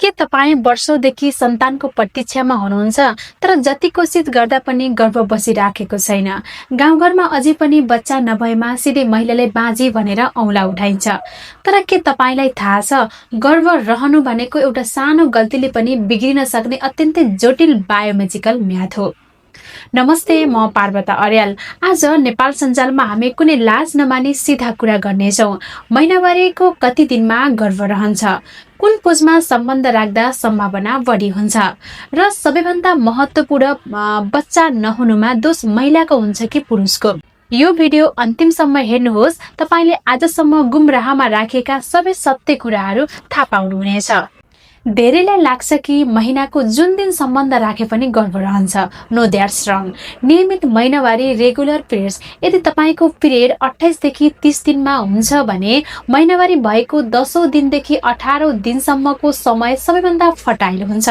के तपाईँ वर्षौंदेखि सन्तानको प्रतीक्षामा हुनुहुन्छ तर जति कोसिस गर्दा पनि गर्भ बसिराखेको छैन? गाउँघरमा अझै पनि बच्चा नभएमा सिधै महिलाले बाँझी भनेर औँला उठाइन्छ। तर के तपाईँलाई थाहा छ, गर्भ रहनु भनेको एउटा सानो गल्तीले पनि बिग्रिन सक्ने अत्यन्तै जटिल बायोमेजिकल म्याथ हो। नमस्ते, म पार्वता अर्याल। आज नेपाल सञ्जालमा हामी कुनै लाज नमानी सिधा कुरा गर्नेछौँ। महिनावारीको कति दिनमा गर्भ रहन्छ, कुन पोजमा सम्बन्ध राख्दा सम्भावना बढी हुन्छ र सबैभन्दा महत्त्वपूर्ण बच्चा नहुनुमा दोष महिलाको हुन्छ कि पुरुषको? यो भिडियो अन्तिमसम्म हेर्नुहोस्। तपाईँले आजसम्म गुमराहमा राखेका सबै सत्य कुराहरू थाहा पाउनुहुनेछ। धेरैलाई लाग्छ कि महिनाको जुन दिन सम्बन्ध राखे पनि गर्भ रहन्छ। नो, द्याट्स रङ। नियमित महिनावारी रेगुलर पिरियड्स, यदि तपाईँको पिरियड 28 देखि 30 दिनमा हुन्छ भने महिनावारी भएको 10औं दिनदेखि 18औं दिनसम्मको समय सबैभन्दा फर्टाइल हुन्छ।